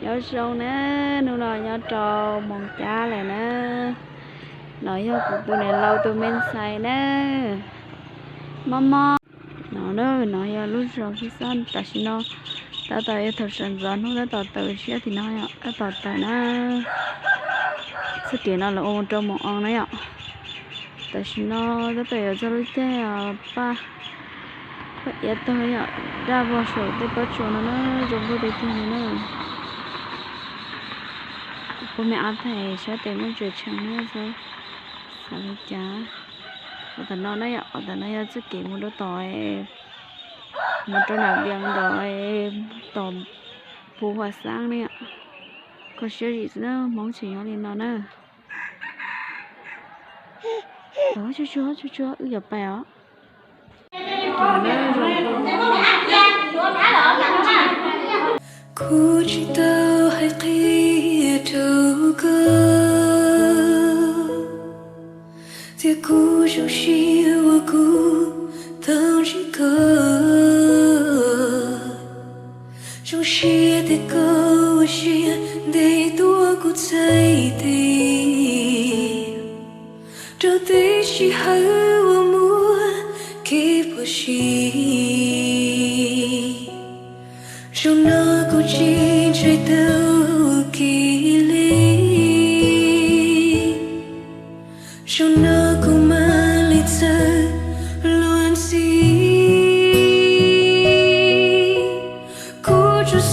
Nyob zoo na, hnub no nyob rau Moos Cab lawm na. No yog kuv tus niam laus tus me ntxhais na. Mob mob. No na, no yog lub zos Xib Xab tam sim no. Tab tom yog thaum sawv ntxov hnub tab tom tawm siab tim no yom, tab tom tawm na. Txoj kev no lawv ua mus rau Moos Oos na yom. Tam sim no tab tom yuav txog lub caij paj, paj iav tag yom, daj vog saum tej pob tsuas no na, zoo nkauj tiag tiag li na. Kuv poj me ab thaij sab tes muaj tsuas tshee na, xav li cas. Qhov tam no na yom, qhov tam no yog txoj kev mus rau tom, mus rau nram Vias Nkaus, tom Phu Hua Xab ne yom. Kho siab zim xwb na, Hmoob tseem nyob li no na. Tsuag tsuag tsuag, wb yuav pais os. Kuv tsis tau hais qhia rau koj, tias kuv zoo siab uas kuv tau ntsib koj. Zoo siab tias koj ua siab ntev tuaj kuv txhais tes, rau tej sij hawm uas muaj kev pom sij. Zaum no kuv tsis ntshai tau kev li, zaum no kuv mam li txawj luag ntxhi. Kuv tsuas